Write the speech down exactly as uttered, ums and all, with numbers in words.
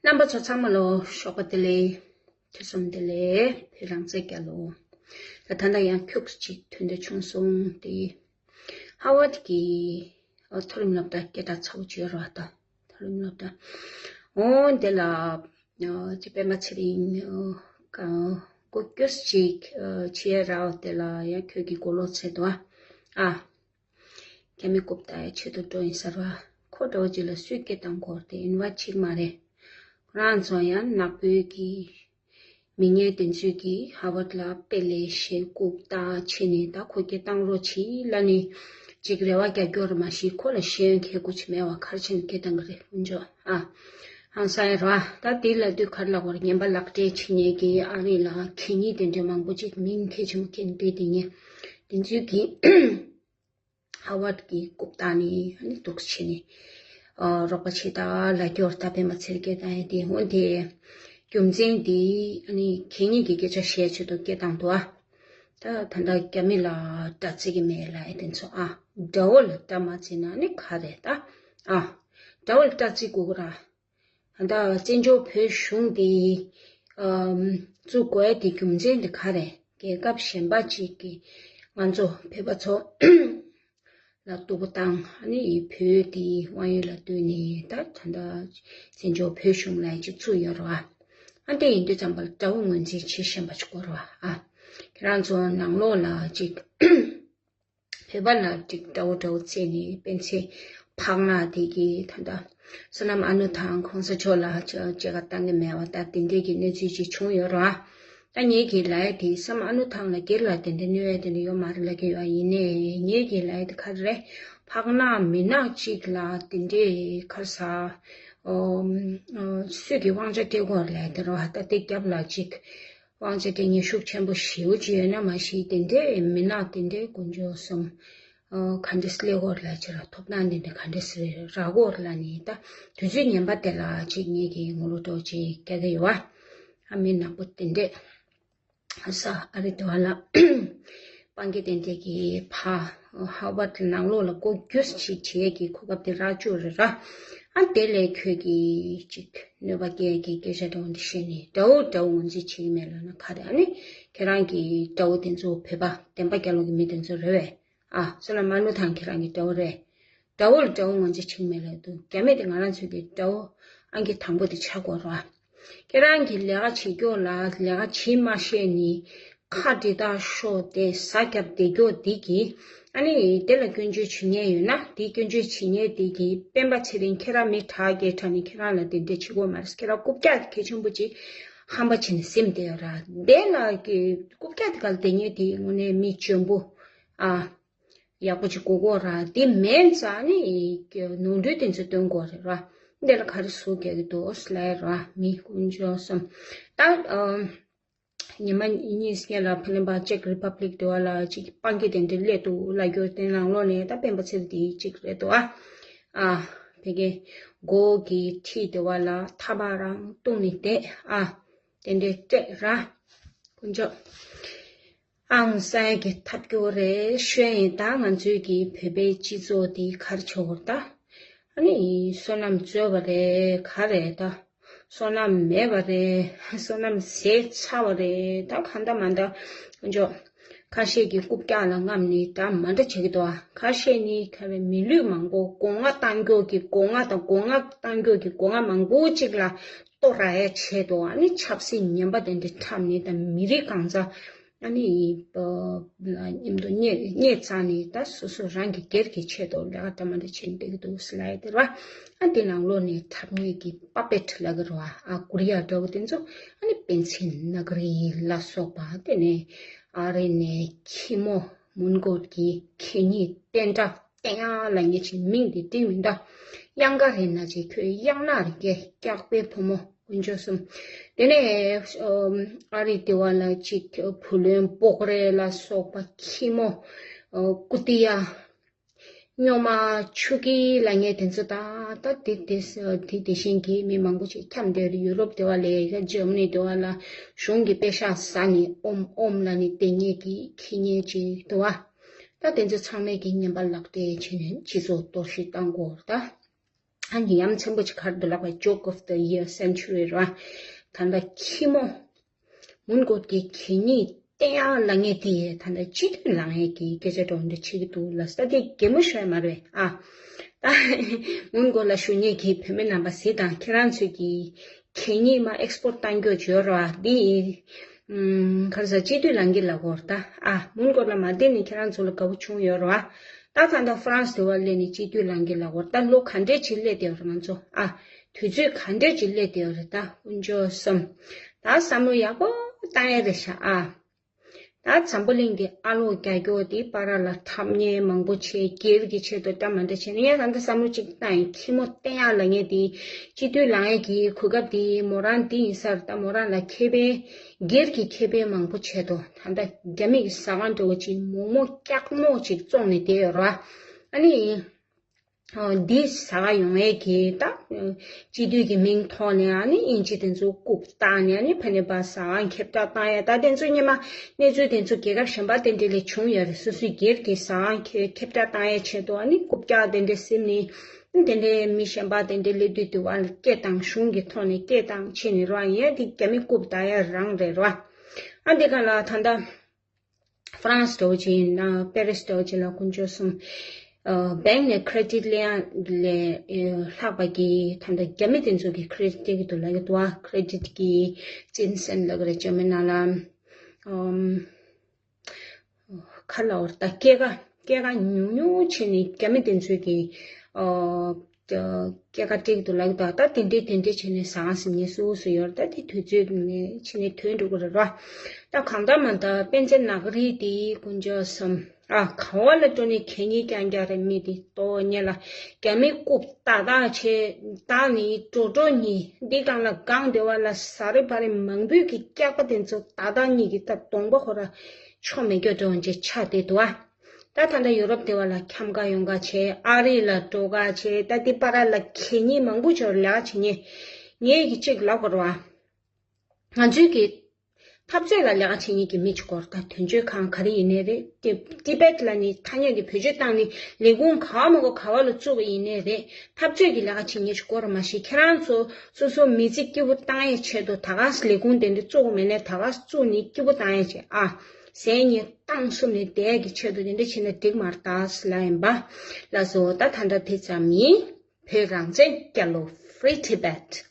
རྣམ་པ་ཚོ་ཚང་མ་ལོ་ཞོགས་པ་བདེ་ལེགས། ཐུགས་བསམ་བདེ་ལེགས། བོད་རང་བཙན་རྒྱལ་ལོ། ད་ད་ལྟ་ཡང་ཁྱུག་ཅིག་དོན་འདྲ་བྱུང་སོང་དེ། ཧ་ཝར་གྱི་མཐོ་རིམ་སློབ་གྲྭ་སྐད་གྲགས་ཚ་བོ་ཅིག་ཡོད་རེད་བ། ད་མཐོ་རིམ་སློབ་གྲྭ། འོ་དེ་ལ་ཅི་པད་མ་ཚེ་རིང་སྒོ་སྐྱོ་ཅིག་བྱེད་ཡ་ར་བ་དེ་ལ་ཡང་ཁྱོད་ཀྱི་མགོ་ལོག་ཚེ་དོ་ཨ། རྒྱ་མི་རྐུབ་བཏགས་ཡ་ཆེད་དུ་འགྲོ་ཡིན་ཟེར་བ། ཁོ་འདྲ་བོ་ཅིག་ལ་སུས་སྐད་བཏང་དགོས་རེད། ཡིན་བ་ཅིག་མ་རེད། ཁོ་རང་ཚོ་ཡང་ནག་པོའི་གི་མི་ངན་དེ་ཚོས་གི་ཧ་ཝར་ལ་དཔེ་ལས་ཞེ་རྐུབ་བཏགས་བྱས་ནས་ད་ཁོ་སྐད་བཏང་རོགས་གྱིས་ལ་ནི་ཅིག་རེ་བ་རྒྱག་རྒྱུ་རེད། མ་གཞི་ཁོ་ལ་ཤེས་ཡོན་གལ་དགོས་ཀྱི་མེད་བ། ག་རེ་བྱས་ནས་སྐད་བཏང་གི་རེད། ལྷུན་འཇོག་ཨ། ཧང་སང་ཡ་ར་ད་དེ་ལ་དུས་ག་རེ་ལབ་དགོས་རེད། ངན་པ་ལག་སྤྲད་བྱེད་མཁན་གི་ཨ་རི་ལ་གད་སྙིགས་དེ་འདྲ་མང་པོ་ཅིག་མིང་གལ་ཆེན་པོ་སྐྱེ་ནས་བསྡད་དེ་ངས་དེ་ཚོའི་གི་ཧ་ཝར་གྱི་རྐུབ་བཏགས་ནས་ཨ་ནི་འདུག་བྱས་ནས་ཨ་རོགས་པ་བྱེད་ད་ལབ་རྒྱུ་རེད། ད་པད་མ་ཚེ་རིང་སྐད་བཏང་ཡ་དེ། འོན་ཏེ་རྒྱུ་མཚན་དེ་ཨ་ནི་གད་སྙིགས་ཀྱི་སྐད་ཆ་བཤད་ཆེད་དུ་སྐད་བཏང་འདུག་ཨ། ད་ད་ལྟ་རྒྱ་མི་ལ་དགྲ་བརྩི་གི་མེད་ལབ་ཡ་དེ་ཚོ་ཨ། དགྲ་བོ་ལ་དགྲ་མ་བརྩི་ན་ནི་ག་རེད་ད། ཨ། དགྲ་བོ་ལ་དགྲ་བརྩི་དགོས་ཀྱི་ར། ད་བཙན་བྱོལ་བོད་གཞུང་དེ་ཨམ་བཙུགས་དགོས་ཡ་དེ་རྒྱུ་མཚན་དེ་ག་རེད། རྒྱལ་ཁབ་གཞན་པ་ཅིག་གིས་ང་ཚོ་བོད་པ་ཚོ་ལ་སྡུག་པོ་བཏང་། ཨ་ནི་བོད་དེ་དབང་ཡོད་ལ་བསྡུས་ནས་ད་ད་ལྟ་བཙན་བྱོལ་བོད་གཞུང་ལ་ཅིག་བཙུགས་ཡོད་རེད་བ། ཨ་འདི་ཡིན་དུས་ཙམ་པ་ལ་དགྲ་བོ་ངོས་འཛིན་བྱེད་ཤེས་པ་ཅིག་དགོས་རེད་བ། ཨ་ཁྱེད་རང་ཚོ་ནང་ལོགས་ལ་ཅིག་བོད་པ་ལ་ཅིག་དགྲ་བོ་དགྲ་བོ་བརྩིས་ནས་སྤེན་ཚེ་ཕག་ནག་དེ་གིས་ད་ལྟ་བསོད་ནམས་ཨ་ནུ་དང་གོང་ས་མཆོག་ལ་ཅ་ཅེ་ཀ་བཏང་གི་མེད་པ། ད་དེ་འདྲས་ཀྱི་གནས་ཚུལ་ཅིག་བྱུང་ཡོད་རེད་བ། ད་ངེད་ཀྱི་ལའི་དེ་བསམ་ཨ་ནུ་ཐང་ལ་སྒེར་ལ་དེ་འདྲས་གནོད་ཡ་དེ་འདྲས་ཡོད་མ་རེད་ལབ་ཀྱི་ཡོད། ཡིན་ནའི་ངེད་ཀྱི་ལའི་དེ་ག་རེ་རེད། ཕག་ནག་མི་ནག་ཅིག་ལ་དེ་འདྲས་ག་རེ་ཟ། ཨོ་ཨོ་སུས་ཀྱི་དབང་ཆ་སྤྲད་དགོས་རེད་ལབ་དེ་རེད་བ། ད་དེ་རྒྱབ་ལ་ཅིག་དབང་ཆ་དེ་ངེས་ཤུགས་ཆེན་པོ་ཞེ་པོ་ཅིག་ཡོད་ན་མ་གཞི་དེ་འདྲའི་མི་ནག་དེ་འདྲའི་དཀོན་མཆོག་གསུམ། ཨ་ག་འདྲས་སླེབས་ཀྱི་ཡོད་རེད་ལབ་ཅིག་ར། ཐོབ་ཐང་དེ་འདྲ་ག་འདྲས་སེ་རག་གི་ཡོད་རེད་ལབ་ནས་ད་དུས་ཚོད་ངན་པ་དེ་ལ་ཅིག་ངེད་ཀྱི་ངོ་ལོག་འདྲ་བོ་ཅིག་རྒྱག་གི་ཡོད་བ། ཨ་མི་ནག་པོ་དེ་འདྲས་ས་ཨ་རི་དེ་བ་ལ་སྤང་གི་དེ་འདྲས་ཀྱི་ཕ་ཧ་ཝར་དེ་ནང་ལོགས་ལ་སྒོ་རྒྱུ་ཅིག་བྱེད་ཀྱི་གོ་སྐབས་དེ་རག་བཅུག་རེད་ར། ཨ་དེ་ལས་ཁྱོད་ཀྱིས་ཅིག་གནོད་པ་སྐྱེལ་གྱི་སྐད་ཆ་དང་འདི་བཤད་ནས་དགྲ་བོ་དགྲ་བོ་ངོས་འཛིན་བྱེད་ཀྱི་མེད་ལབ་ན་ག་རེ། ཨ་ནི་ཁྱེད་རང་གི་དགྲ་བོ་དེ་ཚོ་བོད་པ་བདེན་པ་རྒྱལ་ལོ་གི་མི་དེ་ཚོ་རེད་བས། ཨ་བསོད་ནམས་ཨ་ནུ་དང་ཁྱེད་རང་གི་དགྲ་བོ་རེད། དགྲ་བོ་ལ་དགྲ་བོ་ངོས་འཛིན་བྱེད་ཀྱི་མེད་ལབ་འདུག་རྒྱ་མི་དེ་ང་རང་ཚོའི་གི་དགྲ་བོ་ཨང་ཀི་དང་པོ་དེ་ཆགས་དགོས་རེད་བ། ཁྱེད་རང་གི་ལས་ཀ་བྱེད་རྒྱུ་ལ་ལས་ཀ་བྱེད་མ་ཤེས་ནི་ཁ་འདྲི་དག་ཤོག་དེ་ཟ་རྒྱབ་བསྡད་རྒྱུ་འདི་གི། ཨ་ནི་དེ་ལ་སྐྱོན་བརྗོད་བྱེད་མཁན་ཡོད་ན་དེ་སྐྱོན་བརྗོད་བྱེད་མཁན་དེ་གི་སྤེན་པ་ཚེ་རིང་ཁྱེད་རང་མི་དྲག་གི་དྲག་ནི་ཁྱེད་རང་ལ་དེ་འདྲས་བྱེད་དགོས་མ་རེད། ཁྱེད་རང་རྐུབ་བཀྱག་དེ་གལ་ཆེན་པོ་ཅིག་ཧམ་པ་བྱས་ནས་སེམས་བསྡད་ཡོད་ར། དེ་ལ་གི་རྐུབ་བཀྱག་དེ་ག་ལ་བསྡད་མཁན་དེ་དངོས་གནས་མི་འཇོན་པོ་ཨ། ཡག་པོ་ཅིག་དགོས་ཀྱི་ཡོད་ར། དེ་མིན་ཙང་ནི་ནོར་འཁྲུལ་དེ་ཚོ་སྟོན་དགོས་རེད་ར། འདི་ལ་ག་རེ་ཟུག་རྒྱག་གི་འདུག་ལབ་ར། མི་དཀོན་མཆོག་གསུམ། ད་ཨ་ཉི་མ་གཉིས་སྔོན་ལ་ཕི་ལིམ་པ་ཅེག་རི་པབ་ལིག་དེ་བ་ལ་ཅིག་སྤང་གི་དེ་འདྲ་སླེབས་འདུག་ལབ་རྒྱུ་དེ་ནང་ལོགས་ནས་ད་སྤེན་པ་ཚེ་རིང་དེ་ཅིག་རེད་འདུག་ཨ། ཨ་ཕ་གི་མགོ་གི་འཁྲིས་དེ་བ་ལ་ཐག་པ་རང་བཏུང་ནས་བསྡད་ཨ། དེ་འདྲས་སྤྲད་ར། དཀོན་མཆོག་ཨང་སངས་རྒྱས་ཐབས་སྐྱོ་རེད་ཤོད་ཡིན། ད་ང་ཚོའི་གི་བོད་པའི་སྤྱི་ཚོགས་འདི་གར་ཆོག་གོ་ད། ཨ་ནི་བསོད་ནམས་རྩོད་པ་རེད་ག་རེད་ད། བསོད་ནམས་མེད་པ་རེད། བསོད་ནམས་ཟད་ཚར་བ་རེད་ད། གང་ལྟར་མ་ལྟར་དཀོན་མཆོག་ཁ་ཤས་ཀྱི་རྐུབ་བཀྱག་ལ་རྔམ་ནི་ད་མ་འདྲ་བྱེད་ཀྱི་འདུག་ཨ། ཁ་ཤས་ནི་ག་རེ་མི་ལུས་མང་པོ་སྒོ་ང་གཏང་རྒྱུ་གི་སྒོ་ང་དང་སྒོ་ང་གཏང་རྒྱུ་གི་སྒོ་ང་མང་པོ་ཅིག་ལ་གཏོར་ར་ཡ་ཆེད་དུ་ཨ་ནི་ཆབ་སྲིད་ངན་པ་དེ་འདྲ་འཁྲབ་ནས་ད་མི་རིགས་གང་ཟག་ཨ་ནི་ལ་མཉམ་དུ་བསྙད་བསྙད་བཙགས་ནས་ད་སོ་སོ་རང་གི་སྒེར་གྱི་ཆེད་དུ་ལས་ཀ་འདྲ་མ་འདྲ་བྱས་ནས་བསྡད་ཀྱི་འདུག་ཟེར་ལབ་ཡ་དེ་རེད་བ། ཨ་དེ་ནང་ལོགས་ནས་འཁྲབ་མཁན་གྱི་པ་པེ་ཊི་ལབ་ཀྱི་རེད་བ། ཨ་ཀུ་རི་ཡ་འདྲ་བོ་དེ་ཚོ་ཨ་ནི་པཎ་ཆེན་ནཱ་གི་རི་ལ་སོགས་པ་དེ་ནས་ཨ་རི་ནས་ཁྱི་མོ་མོན་གྷོ་གི་ཁྱི་གཉིས་བསྟན་དགྲ། བསྟན་ཡག་ལབ་མཁན་ཅིག་མིང་དེ་འགྲིག་མི་འདུག་གཡང་དཀར་རེད་ན་ཅིག་ཁྱོད་གཡང་ནག་རེད་ཀྱེ། སྐྱག་པའི་ཕོ་མོ་དཀོན་མཆོག་གསུམ། དེ་ནས་ཨ་རི་དེ་བ་ལ་ཅིག་བུ་ལོན་སྤོག་རེས་ལ་སོགས་པ་ཁྱི་མོ་ཀུ་ཏི་ཡ་སྨྱོན་མ་ཆུ་ཀི་ལབ་མཁན་དེ་ཚོ་ད་ད་དེ་དེ་དེ་དེ་བཞིན་གྱི་མི་མང་པོ་ཅིག་འཁྱམས་བསྡད་རེད། ཡུ་རོབ་དེ་བ་ལ་ཡ་ཇར་མ་ནི་དེ་བ་ལ་གཞུང་གི་པེ་ཤག་ཟ་ནས་ཨོམ་ཨོམ་ལབ་ནས་བསྡད་མཁན་གྱི་ཁྱི་ངན་ཅིག་འདུག་བ། ད་དེ་ཚོ་ཚང་མས་ཀྱི་ངན་པ་ལག་སྤྲད་བྱས་ནས་སྤྱི་ཚོགས་གཏོར་བཤིག་བཏང་དགོས་རེད་ད། ཨ་ནི་ཡ་མཚན་པོ་ཅིག་ག་རེ་འདུག་ལབ་པ། Joke of the year, century ར། ད་ལྟ་ཁྱི་མོ་མོན་གྷོ་གི་གད་སྙིགས་སྟོན་ཡག་ལབ་མཁན་དེ་ད་ལྟ་སྤྱི་འཐུས་ལངས་ཡས་ཀྱི་སྐད་ཆ་འདྲ་བོ་འདྲ་བྱེད་ཀྱི་འདུག་ལབ་ས། དེ་གད་མོ་ཤོར་ཡ་མ་རེད་ཨ། ད་མོན་གྷོ་ལ་བཞུགས་མཁན་གྱི་བོད་མི་རྣམ་པ་གཟིགས་དང་། ཁྱེད་རང་ཚོས་ཀྱི་གད་སྙིགས་མར་ཨེགས་སི་པོར་ཊི་བཏང་རྒྱུ་ཅིག་ཡོད་རེད་བ། འདི་ཨམ། ག་རེ་ཟེར། སྤྱི་འཐུས་ལངས་ཀྱི་ལབ་ཀྱི་ཡོད་རེད་ད། ཨ། མོན་གྷོ་ལ་མ་བསྡད་ནས་ཁྱེད་རང་ཚོ་ལ་དགའ་པོ་བྱུང་ཡོད་རེད་བ། ད་ད་ལྟ་ཧྥ་རན་སི་དེ་བ་སླེབས་ནས་སྤྱི་འཐུས་ལངས་ཀྱི་ལབ་ཀྱི་ཡོད་རེད་ད། ལོ་ག་འདྲས་ཅིག་སླེབས་བསྡད་ཡོད་རེད་ང་ཚོ་ཨ། དུས་ཚོད་ག་འདྲས་ཅིག་སླེབས་བསྡད་ཡོད་རེད་ད། དཀོན་མཆོག་གསུམ། ད་བསམ་བློ་ཡག་པོ་བཏང་ཡ་རེད་ཤག་ཨ། ད་འཛམ་བུ་གླིང་འདི་ཨ་ལོག་རྒྱག་རྒྱུ་འདི་བར་ལ་འཐབ་ཉེས་མང་པོ་བྱས། སྒེར་གྱི་ཆེད་དུ་འདྲ་མི་འདྲ་བྱས་ནས། ངས་ད་ལྟ་བསམ་བློ་གཅིག་བཏང་ཡིན། ཁྱི་མོ་སྟོན་ཡག་ལབ་མཁན་དེ་སྤྱི་འཐུས་ལངས་ཡས་ཀྱི་གོ་སྐབས་དེ་མོ་རང་འདི་ཡིན་ས་རེད་ད། མོ་རང་ལ་ཁེ་ཕན། སྒེར་གྱི་ཁེ་ཕན་མང་པོ་བྱས་འདུག་ད་ལྟ་རྒྱ་མི་གི་ཟ་ཁང་འདྲ་བོ་ཅིག་མོག་མོག་སྐྱག་མོག་ཅིག་བཙོང་ནས་བསྡད་ཡོད་རེད་བ། ཨ་ནི། འདི་ཟ་ག་ཡོང་ཡས་ཀྱི་ད། སྤྱི་འཐུས་ཀྱི་མིང་ཐོག་ནས་ཨ་ནི་དབྱིན་ཇི་དེ་ཚོ་རྐུབ་བཏགས་ནས་ཨ་ནི་ཕ་ནས་ཕར་ཟ་ཁང་ཁེ་བྲག་བཏང་ཡས། ད་དེ་ཚོ་སྔོན་མ་གནས་ཚུལ་དེ་ཚོ་རྒྱལ་ཁབ་གཞན་པ་དེ་འདྲ་ལ་བྱུང་ཡོད་རེད། སོ་སོའི་སྒེར་གྱི་ཟ་ཁང་ཁེ་ཁེ་བྲག་བཏང་ཡས་ཆེད་དུ་ཨ་ནི་རྐུབ་བཀྱག་དེ་འདྲ་བསྲེས་ནས། དེ་འདྲའི་མི་གཞན་པ་དེ་འདྲའི་སླེབས་དུས་དུ་བ་ལ་སྐད་བཏང་། གཞུང་གི་ཐོག་ནས་སྐད་བཏང་བྱས་ནས་རོགས་ཡིན་ཡ། དེ་རྒྱ་མི་རྐུབ་བཏགས་ཡ་རང་རེད་རོ། ཨ་འདི་ག་ལ་ད་ལྟ་ཧྥ་རན་སི་འདྲ་བོ་ཅིག་ཡིན་ན། པེ་རི་སི་འདྲ་བོ་ཅིག་ལ་དཀོན་མཆོག་གསུམ། ཨ། བྷེང་ནས་ཁེ་རེ་ཌིཊ་ལེན་ཡ་ལས་ཨ་ལྷག་པ་གི་ད་ལྟ་རྒྱ་མི་དེ་ཚོ་གི་ཁེ་རེ་ཌིཊ་སྟེར་གྱི་འདུག་ལབ་ཀྱི་འདུག་བ། ཁེ་རེ་ཌིཊ་གི་ཙིན་སན་ལབ་ཀྱི་རེད་འཇར་མན་ནང་ལ། ཨམ། ག་ལབ་དགོས་རེད་ད། སྐྱེད་ཀ་སྐྱེད་ཀ་ཉུང་ཉུང་བྱས་ནས་རྒྱ་མི་དེ་ཚོས་ཀྱི་ཨ། སྐྱེད་ཀ་སྤྲད་ཀྱི་འདུག་ལབ་ཀྱི་འདུག་ད་དེ་འདྲས་དེ་འདྲས་བྱས་ནས་ཟ་ཁང་ཟིན་ནས་སུ་སུ་ཡོད་རེད། ད་དེ་དུས་ཚོད་ནས་ཕྱིན་ནས་ཐོན་འགྲོ་གི་རེད་རོ། ད་གང་ལྟར་མ་ལྟར་པེན་ཙེ་ནག་རིལ་དེ་དཀོན་མཆོག་གསུམ། ཨ། ག་བ་ལ་འགྲོ་ནས་གད་སྙིགས་རྐྱང་རྐྱང་རེད། མི་དེ་ལྟོ་ཉེ་ལ་རྒྱ་མི་རྐུབ་ཏག་ཏག་བྱས་བཏགས་ནས་འགྲོ་འགྲོ་གཉིས་འདི་སྒང་ལ་སྒང་སྡེ་བ་ལ་ཟ་རེ་བ་རེ་མང་པོའི་གི་སྐྱག་པ་དེ་ཚོ་ཏག་ཏག་གཉིས་ཀྱི་ད་གདོང་པ་ཁོ་ར་ཆོ་མེད་སྐྱོ་འགྲོ་འཇེ་ཆ་དེ་འདུག་ཨ། ད་ད་ལྟ་ཡུ་རོབ་དེ་བ་ལ་འཁྱམ་ག་ཡོང་ག་བྱས། ཨ་རི་ལ་འགྲོ་ག་བྱས། ད་འདི་པ་ར་ལ་གད་སྙིགས་མང་པོ་ཅིག་ལས་ཀ་བྱེད་ཉེ། ངས་གི་གཅིག་ལབ་དགོས་རེད་བ། ང་ཚོའི་གི་འཐབ་རྩོད་ལ་ལས་ཀ་བྱེད་ཉེ་གི་མི་ཅིག་སྐོར་ད་དོན་གཅོད་ཁང་ག་རེ་ཡིན་ནའི་རེད། ཏི་ཏི་བེད་ལ་ནི་ཐ་སྙད་འདི་བེད་སྤྱོད་བཏང་ནས་ལས་ཁུངས་ག་བ་མ་གོ་ག་བ་ལ་བཙུགས་ཡིན་ནའི་རེད། འཐབ་རྩོད་ཀྱི་ལས་ཀ་བྱེད་ཉེ་ཅིག་སྐོར་མ་ཤེས། ཁྱེད་རང་ཚོ་སོ་སོ་མི་ཚེ་སྐྱིད་པོ་བཏང་ཡས་ཆེད་དུ་ད་ག་ལས་ཁུངས་དེ་འདྲ་བཙུགས་མེད་ནའི་ད་ག་བཙུགས་ནས་སྐྱིད་པོ་བཏང་ཡས་བྱེད་ཨ། ཟས་ཉེ་བཏང་གསུམ་ནས་བསྡད་ཀྱི་ཆེད་དུ་དེ་འདྲ་བྱས་ན་འགྲིག་མ་རེད་ད་ཟེར་ལབ་ཡིན་པ། ལགས་སོ། ད་ད་ལྟ་དེ་ཙམ་ཡིན། བོད་རང་བཙན་རྒྱལ་ལོ། Free Tibet།